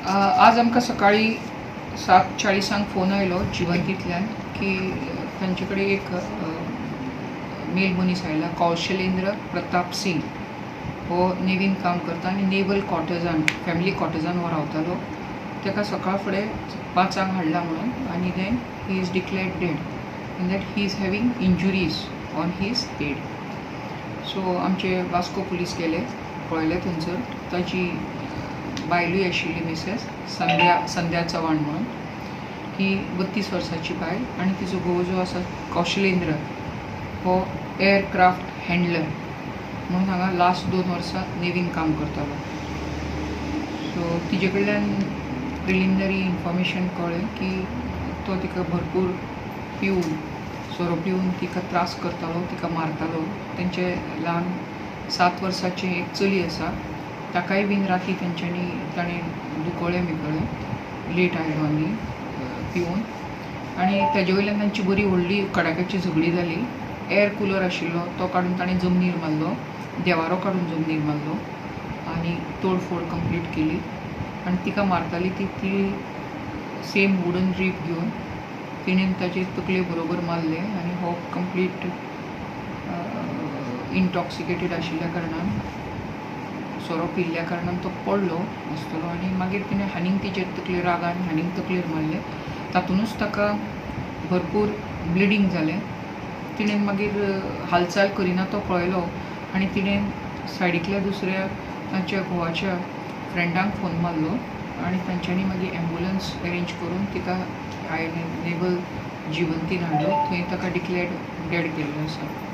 आज आमकां सकाळीं 7:40 फोन आयलो जिवंतींतल्यान की तांचे कडेन एक मेल मनीस आयला, कौशलेंद्र प्रताप सिंग. हो नेवीन काम करता आनी नेवल कॉटर्जान, फॅमिली कॉटर्जान हो रावतालो. ताका सकाळ फुडें 5 हाडला म्हणून आनी then he is declared dead and that he is having injuries on his head. So आमचे वास्को पुलीस गेले, पळयले थंयसर. ताजी बायलूय आशिल्ली, मिसेस संध्या चव्हाण म्हणून. ही 32 वर्साची बायल आनी तिजो घोव जो आसा कौशलेंद्र, हो एअरक्राफ्ट हँडलर म्हणून हांगा लास्ट 2 वर्सां नेवीन काम करतालो. सो तिजे कडल्यान प्रिलिमिनरी इन्फॉर्मेशन कळ्ळें की तो तिका भरपूर पिवन, सोरो पिवन तिका त्रास करतालो, तिका मारतालो. तेंचे ल्हान 7 वर्साचें एक चली आसा, ताकाय बीन राती तेंच्यांनी ताणें दुखोळें बिकळें, लेट आयलो आनी पिवन. आनी तेजे वयल्यान तांची बरी व्हडली कडाक्याची झगडी जाली. एअर कुलर आशिल्लो तो काडून ताणें जमनीर मारलो, देवारो काडून जमनीर मारलो आनी तोडफोड कंप्लीट केली. आनी तिका मारताली ती ती सेम वुडन रीप घेवन तिणेन ताजे तकले बरोबर मारलें आनी हो कंप्लीट इंटॉक्सिकेटेड आशिल्ल्या कारणान, सोरो पिल्ल्या कारणान तो पडलो आसतलो. आनी मागीर तिणें हानीक तिचे तकलेर रागान हानीक तकलेर मारलें. तातूंतच ताका भरपूर ब्लिडींग जालें. तिणेन मागीर हालचाल करिना तो पळयलो आनी तिणेन सायडींतल्या दुसऱ्या तांच्या घोवाच्या फ्रेंडांक फोन मारलो आनी तांच्यांनी मागीर एम्बुलन्स अरेंज करून तिका I naval जिवंतीन हाडलो. थंय ताका डिक्लेर्ड डेड केल्लो आसा.